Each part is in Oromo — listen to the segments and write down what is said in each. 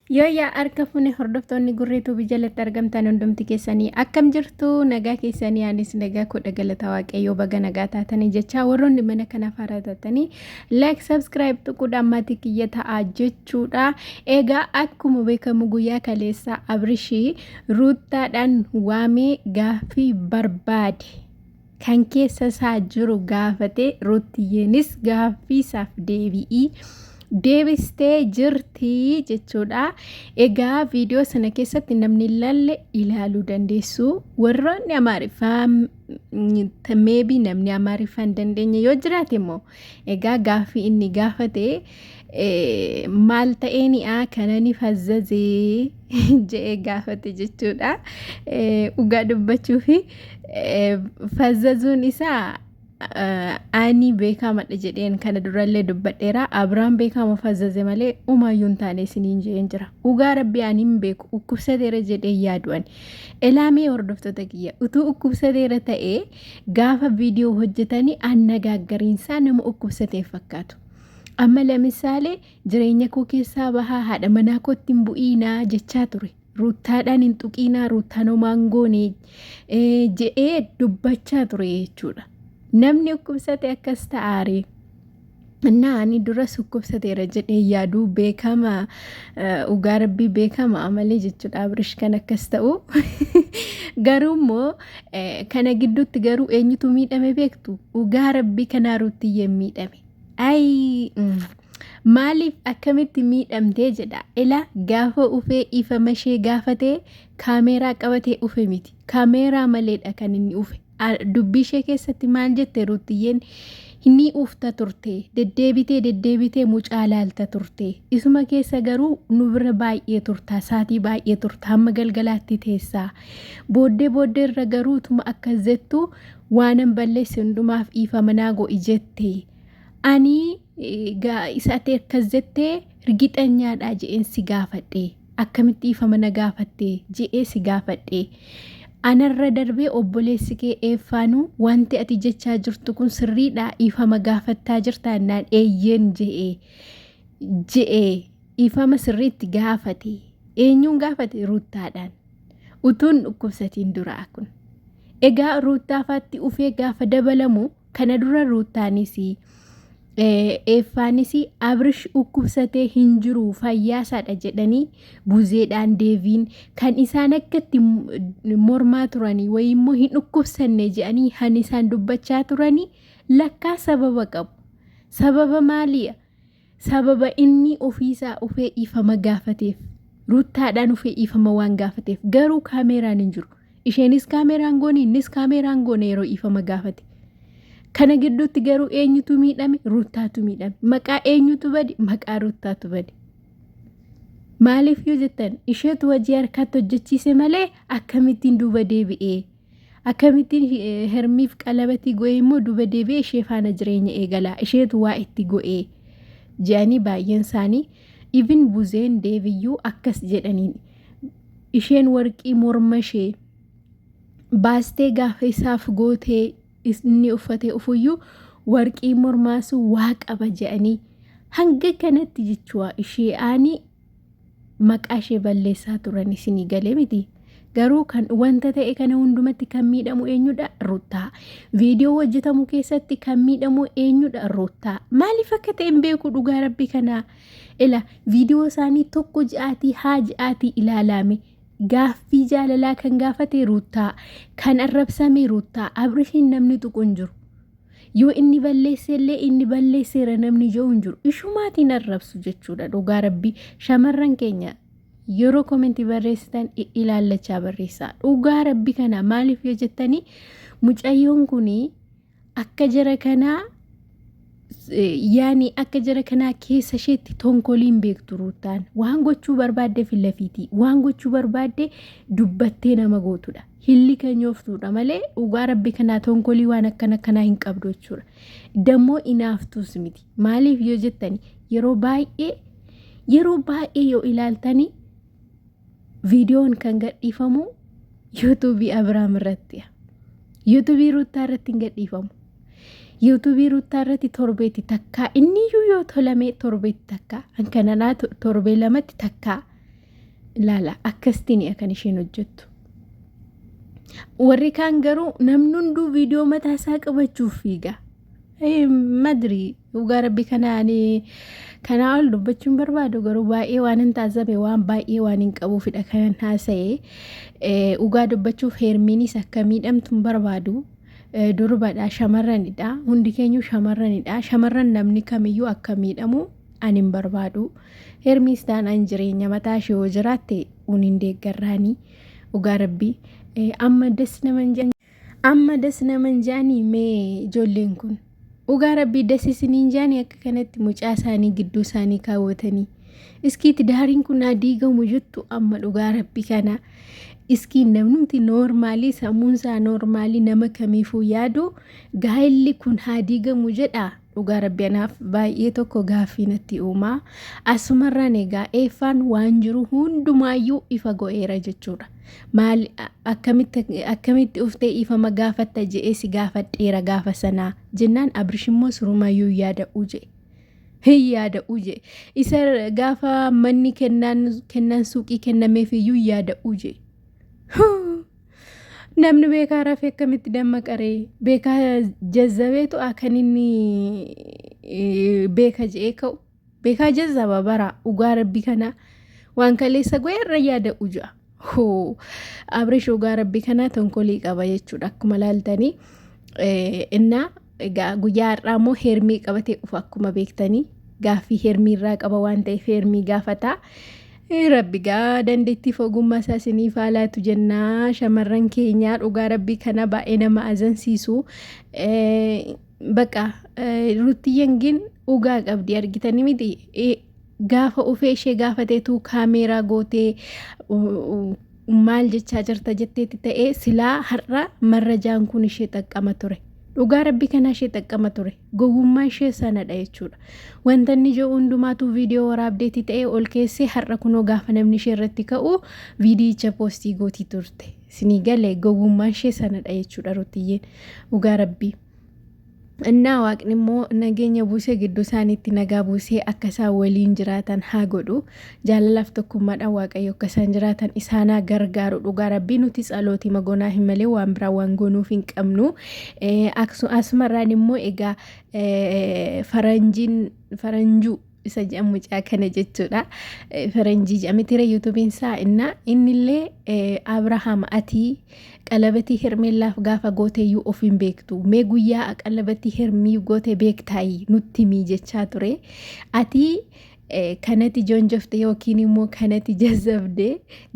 Yooyyaa harka fuune hordoftoonni Gurree Tuubii jalatti argamtan hundumti keessanii akkam jirtu? Nagaa keessanii? Anis nagaa kudha, galata Waaqayyoo. Baga nagaa taatanii jechaa, warroonni mana kanaaf haaraa taatanii like, subscribe tuquudhaan maatii kiyya ta'aa jechuudha. Egaa akkuma beekamu guyyaa kaleessaa Abrishii Ruuttaadhaan waamee gaaffii barbaade kan keessa isaa jiru gaafate. Ruuttiyyeenis gaaffii isaaf deebi'ii deebistee jirti jechuudha. Egaa viidiyoo sana keessatti namni ilaalle ilaaluu dandeessu. Warroonni Amaariffaa, maybe namni Amaariffaa hin dandeenye yoo jiraate immoo, egaa gaaffii inni gaafate maal ta'eeni'a kanani fazzazee jedhee gaafate jechuudha. Dhugaa dubbachuufi fazzazuun isaa ani beekamadha jedheen kana durallee dubbadheera. Abiraan beekama fazzaze malee umaayyuu hin taane isiniin jedheen jira. Dhugaa Rabbii ani hin beeku, dhukkubsateera jedhee yaadu ani. Elaamee hordoftoota kiyya, utuu dhukkubsateera ta'ee gaafa viidiyoo hojjetanii annagaaggariinsaa nama dhukkubsatee fakkaatu. Amma lamisaalee jireenya koo keessaa bahaa, haadha manaa kootti hin bu'iinaa jechaa ture. Ruuttaadhaan hin tuqiinaa, Ruuttaan homaan goone jedhee dubbachaa ture jechuudha. Namni dhukkubsate akkas ta'aaree? Innaa ani duras dhukkubsateera jedhee yaaduu beekama, dhugaa Rabbii beekama amalee jechuudha Abrish kan akkas ta'u. Garuu immoo kana gidduutti garuu eenyutu miidhame beektu? Dhugaa Rabbii kanaa Ruuttiyyeen miidhame. Ayi, maaliif, akkamitti miidhamtee jedha. Ila gaafa ufee ifama ishee gaafatee kaameeraa qabatee ufe miti. Kaameeraa maleedha kan inni ufe. Dubbii ishee keessatti maal jette Ruuttiyyeen? Ni ufta turte, deddeebitee deddeebitee mucaa laalta turte, isuma keessa garuu nu bira baay'ee turta, saatii baay'ee turta, hamma galgalaatti teessaa, booddee booddee irra garuu tuma akkas jettu, waanan balleesse hundumaaf dhiifama naa go'i jette. Ani isa ati akkas jettee rigixanyaadha je'een si gaafadhe, akkamitti dhiifama na gaafatte je'ee si gaafadhe. Anarra darbee obboleessi kee eeffaanuu wanti ati jechaa jirtu kun sirriidha, dhiifama gaafattaa jirta jennaan, eeyyeen je'ee dhiifama sirriitti gaafate. Eenyuun gaafate? Ruuttaadhaan. Utuun dhukkubsatiin duraa kun. Egaa Ruuttaafaatti ufee gaafa dabalamu, kana dura Ruuttaanis eeffaanis Abrish dhukkubsatee hin jiru, fayyaasaadha jedhanii buzeedhaan deebiin kan isaan akkatti mormaa turanii wayii immoo hin dhukkubsanne jedhanii han isaan dubbachaa turanii lakkaa sababa qabu. Sababa maaliidha? Sababa inni ofiisaa ufee dhiifama gaafateef. Ruuttaadhaan ufee dhiifama waan gaafateef, garuu kaameeraan hin jiru. Isheenis kaameeraan goone, innis kaameeraan goone yeroo dhiifama gaafate. Kana gidduutti garuu eenyutu miidhame? Ruuttaatu miidhame. Maqaa eenyutu bade? Maqaa Ruuttaatu bade. Maaliif yoo jettan, isheetu hojii harkaatti hojjechiise malee akkamittiin duuba deebi'ee? Akkamittiin Hermiif qalabatii go'ee immoo duuba deebi'ee ishee faana jireenya eegalaa? Isheetu waa itti go'ee jedhanii baay'een isaanii, even buzeen deebiyyuu akkas jedhaniin. Isheen warqii morma ishee baastee gaafa isaaf gootee inni uffatee ufuyyuu warqii mormaa sun waa qaba jedhanii hanga kanatti jechuudha ishee aanii maqaa ishee balleessaa turan. Isinii galee miti? Garuu kan wanta ta'e kana hundumatti kan miidhamu eenyudha? Ruuttaa. Viidiyoo hojjetamu keessatti kan miidhamu eenyudha? Ruuttaa. Maaliif akka ta'e hin beeku dhugaa Rabbi kanaa. Ila viidiyoo isaanii tokko ji'aatii haa ji'aatii ilaalame. Gaaffii jaalalaa kan gaafate Ruuttaa. Kan arrabsame Ruuttaa. Abrishiin namni tuqu hin jiru. Yoo inni balleesse illee inni balleesseera namni jiru hin jiru. Ishumaatiin arrabsu jechuudha dhugaa Rabbi. Shamarran keenya, yeroo komentii barreessitan ilaallachaa barreessaa. Dhugaa Rabbi kana, maaliif yoo jettanii, mucayyoon kun akka jara kanaa, yaani akka jara kanaa keessa isheetti tonkoliin beektu. Ruuttaan waan gochuu barbaadde fillafiitii waan gochuu barbaadde dubbattee nama gootudha. Hilli kan malee dhugaa Rabbi kanaa tonkolii waan akkana kanaa hin qabdu jechuudha. Dammoo inaaftuus miti. Maaliif yoo jettani, yeroo baay'ee yoo ilaaltanii viidiyoon kan gadhiifamu yuutuubii Abiraam irratti. Yuutuubii Ruuttaa irratti hin gadhiifamu. Yuutuubii Ruuttaa irratti torbeetti takkaa, inni iyyuu yoo tolame torbeetti takkaa, hankananaa torbee lamatti takkaa. Ilaala akkasitiin kan isheen hojjettu. Warri kaan garuu namni hunduu viidiyoo mataa isaa qabachuuf fiiga. Madri dhugaa rabbi kanaan kanaa ol dubbachuun barbaadu garuu baay'ee waan hin taazzabe waan baay'ee waan hin qabuufidha kanan haasa'e. Dhugaa dubbachuuf Heermiinis akka miidhamtu hin barbaadu. Durbadha shamarranidha hundi keenyu shamarranidha shamarran namni kamiyyuu akka miidhamu ani hin barbaadu. Heermiis taanaan jireenya mataa ishee yoo jiraatte un hin deeggarraanii dhugaa rabbii. Amma das naman jedhan amma das naman jedhanii mee ijoolleen kun dhugaa rabbii das isiniin jedhanii akka kanatti mucaa isaanii gidduu isaanii kaawwatanii iskiitti daariin kun haa diigamu jettu amma dhugaa rabbii kana iskiin namnumti noormaalii sammuun isaa noormaalii nama kamiifuu yaadu gaa'elli kun haa diigamu jedha. Dhugaa rabbi anaaf baay'ee tokko gaaffii natti uumaa. Asumarraan egaa eeffaan waan jiru hundumaayyuu ifa go'eera jechuudha. Maal akkamitti akkamitti uftee ifama gaafatta je'ee si gaafadheera gaafa sanaa jennaan Abrish immoo sirumayyuu yaada'uu je'e. Hin yaada'uu je'e. Isa gaafa manni kennaan kennaan suuqii kennameef iyyuu yaada'uu je'e. Namni beekaa rafee akkamitti dammaqa ree? Beekaa jazzabeetu kan inni beeka je'ee ka'u. Beekaa jazzaba bara dhugaa rabbi kana waan kaleessa go'e irra yaada'u ja'a. Hoo Abrish dhugaa rabbi kanaa tonkolii qaba jechuudha akkuma laaltanii. Innaa egaa guyyaa har'aa immoo heermii qabatee dhufa akkuma beektanii gaaffii heermii irraa qaba waan ta'eef heermii gaafata. Rabbi gaa dandeettiif ogummaa isaa isiniif haa laatu jennaa shamarran keenyaa dhugaa rabbii kana baay'ee nama azansiisu. Baqa Ruttiyyeen gin dhugaa qabdi argitanii miti gaafa ufee ishee gaafateetu kaameeraa gootee maal jechaa jirta jetteetti ta'ee silaa har'a marrajaan kun ishee xaqqama ture. Dhugaa rabbi kanaa ishee xaqqama ture. Gowwummaa ishee sanadha jechuudha. Wanta inni jedhu hundumaatu viidiyoo waraabdeetti ta'ee ol keessee har'a kunoo gaafa namni ishee irratti ka'u viidiyicha poostii gootii turte. Isinii galee gowwummaa ishee sanadha jechuudha Ruttiyyeen. Dhugaa rabbii. Innaa waaqni immoo nageenya buusee gidduu isaaniitti nagaa buusee akka isaan waliin jiraatan haa godhu. Jaalalaaf tokkummaadhaan Waaqayyo akka isaan jiraatan isaan haa gargaaru. Dhugaa rabbii nuti tsalootii magonaa hin malee waan biraa waan goonuuf hin qabnu. Asumarraan immoo egaa faranjiin faranjuu isa jedhan mucaa kana jechuudha. Faranjii jedhameetira yuutuubiin isaa innaa innillee Abrahaam ati qalabatii Hermeellaaf gaafa gooteeyyuu of hin beektu. Mee guyyaa qalabatii Hermii goote beektaayi nutti himii jechaa ture. Ati kanati jonjofte yookiin immoo kanati jazzabde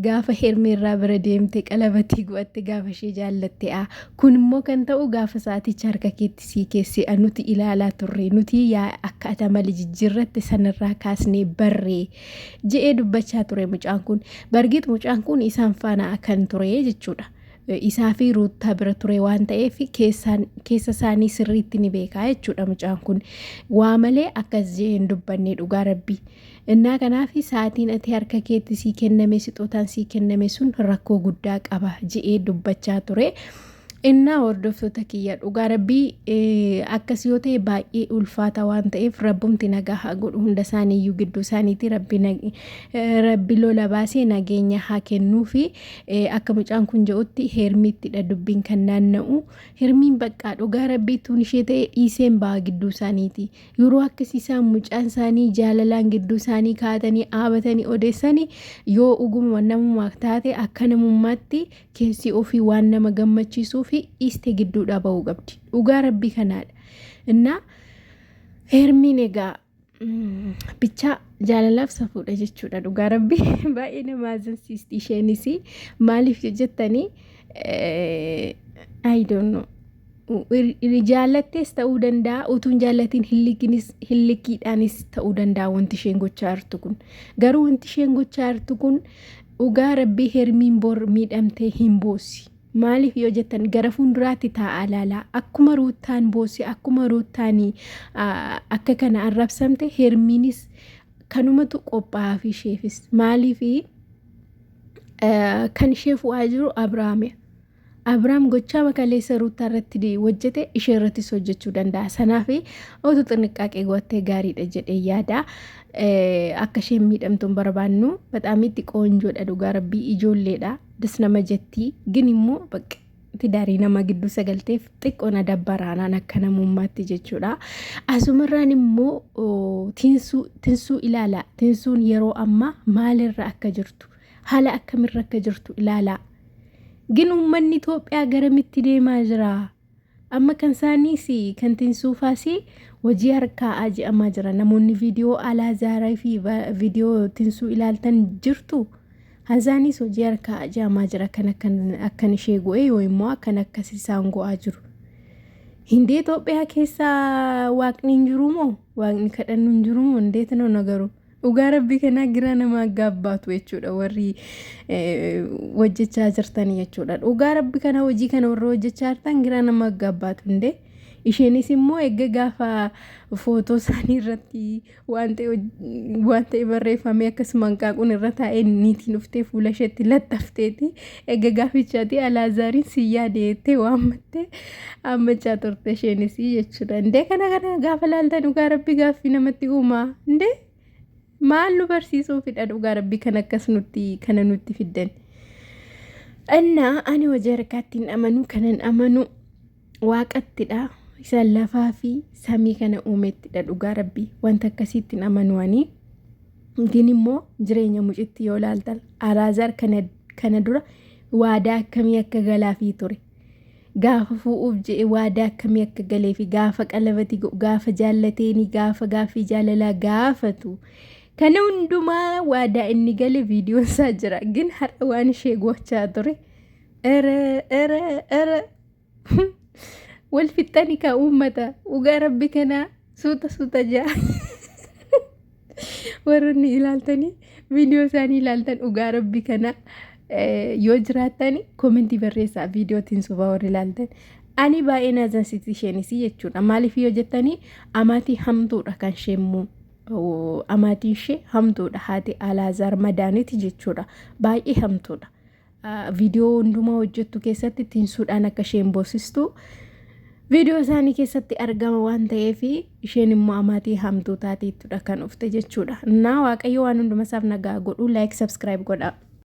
gaafa Hermeerraa bira deemte qalabatii go'atte gaafa ishee jaallatte. Kun immoo kan ta'u gaafa sa'aaticha harka keetti sii keessee nuti ilaalaa turre nuti yaa akka ati amala jijjiirratte sanarraa kaasnee barree je'ee dubbachaa ture mucaan kun. Bargiit mucaan kun isaan faana kan ture jechuudha. Isaa fi Ruuttaa bira ture waan ta'eef keessa isaanii sirriitti ni beekaa jechuudha mucaan kun. Waa malee akkas je'ee hin dubbanne dhugaa rabbii. Innaa kanaaf sa'aatiin ati harka keetti sii kenname sixootaan sii kenname sun rakkoo guddaa qaba je'ee dubbachaa ture. Innaa hordoftoota kiyya dhugaa rabbii akkas yoo ta'e baay'ee ulfaata waan ta'eef rabbumti nagaa haa godhu hunda isaaniiyyuu gidduu isaaniitti rabbi lola baasee nageenya haa kennuufi akka mucaan kun jedhutti heermiittidha dubbiin kan naanna'u hermiin baqqaa dhugaa rabbii tuun ishee ta'e dhiiseen ba'a gidduu isaaniiti Yeroo akkasii isaan mucaan isaanii jaalalaan gidduu isaanii kaa'atanii dhaabatanii odeessanii yoo dhuguma namummaa taate akka namummaatti keessi ofii waan nama gammachiisuu fi dhiiste gidduudhaa ba'uu qabdi. Dhugaa rabbii kanaadha. Innaa Hermiin egaa bichaa jaalalaaf safuudha jechuudha dhugaa rabbii baay'ee nama azansiisti isheenis maaliif jettanii I don't know. Jaallattees ta'uu danda'a utuu hin jaallatiin hillikiidhaanis ta'uu danda'a wanti isheen gochaa jirtu kun. Garuu wanti isheen gochaa jirtu kun dhugaa rabbii hermiin bor miidhamtee hin boossi. Maaliif yoo jettan gara fuulduraatti taa'aa ilaalaa akkuma ruuttaan boosse akkuma ruuttaan akka kana arrabsamte hermiinis kanumatu qophaa'aaf isheefis maaliif kan ishee fu'aa jiru Abrahaami. Abiraam gochaa makaleessa Ruuttaa irratti hojjete ishee irrattis hojjechuu danda'a. Sanaaf otoo xinniqqaaqee gootee gaariidha jedhee yaada. Akka isheen miidhamtu hin barbaannu. Baxaamitti qoonjoodha dhugaa rabbii ijoolleedha. Das nama jettii. Gin immoo bakka tidaarii nama gidduu sagalteef xiqqoo na dabbaraanaan akka namummaatti jechuudha. Asumarraan immoo tinsuu ilaala. Tinsuun yeroo ammaa maalirra akka jirtu haala akkamirra akka jirtu ilaalaa. Gin uummanni Itoophiyaa garamitti deemaa jira? Amma kan isaaniis kan tinsuufaas hojii harkaa je'amaa jira. Namoonni viidiyoo Alaazaaraa fi viidiyoo tinsuu ilaaltan jirtu. Isaanis hojii harkaa je'amaa jira. Kan akkan ishee go'e yoo immoo akkan akkas isaan go'aa jiru. Hindee Itoophiyaa keessa waaqni hin jiru moo? Waaqni kadhannu hin jiru moo? Indeet nu nagaru? Dhugaa rabbii kanaa giraa nama gaabbaatu jechuudha warri hojjechaa jirtan jechuudha. Dhugaa rabbi kana hojii kana warra hojjechaa jirtan giraa nama gaabbaatu hundee. Isheenis immoo eegga gaafa footoo isaanii irratti waan ta'e barreeffamee akkasuma hanqaaquun irra taa'ee niitiin dhuftee fuula isheetti laxxafteeti. Eegga gaafichaati Alaazaariin si yaade jettee waammattee hammachaa turte isheenis jechuudha. Indee kana kana gaafa laaltan dhugaa rabbi gaaffii namatti uumaa. Indee maal nu barsiisuufidha dhugaa rabbi kan akkas nutti kana nutti fiddan. Innaa ani hojii harkaatti hin amanu kanan amanu waaqattidha. Isa lafaa fi samii kana uumettidha dhugaa rabbi wanta akkasiitti hin amanu ani. Gin immoo jireenya mucitti yoo laaltan Alaazaar kana dura waadaa akkamii akka galaafii ture. Gaafa fuudhuuf je'e waadaa akkamii akka galeefi gaafa qalabati gaafa jaallateeni gaafa gaaffii jaalalaa gaafatu. Kana hundumaa waadaa inni gale viidiyoon isaa jira. Gin har'a waan ishee gochaa ture. Ere ere ere wal fixxani kaa uummata dhugaa rabbi kanaa suuta suuta ja'a. Warroonni ilaaltanii viidiyoo isaanii ilaaltan dhugaa rabbi kana yoo jiraattan koomentii barreessaa viidiyootiin suufaa warri ilaaltan. Ani baay'ee na ajansiti isheenis jechuudha. Maaliif yoo jettanii amaatii hamtuudha kan isheen amaatiin ishee hamtuudha haati Alaazaar Madaaniiti jechuudha. Baay'ee hamtuudha. Viidiyoo hundumaa hojjettu keessatti tinsuudhaan akka isheen boosistu viidiyoo isaanii keessatti argama waan ta'eef isheen immoo amaatii hamtuu taateettudha kan dhufte jechuudha. Naa Waaqayyo waan hunduma isaaf nagaa godhu like subscribe godha.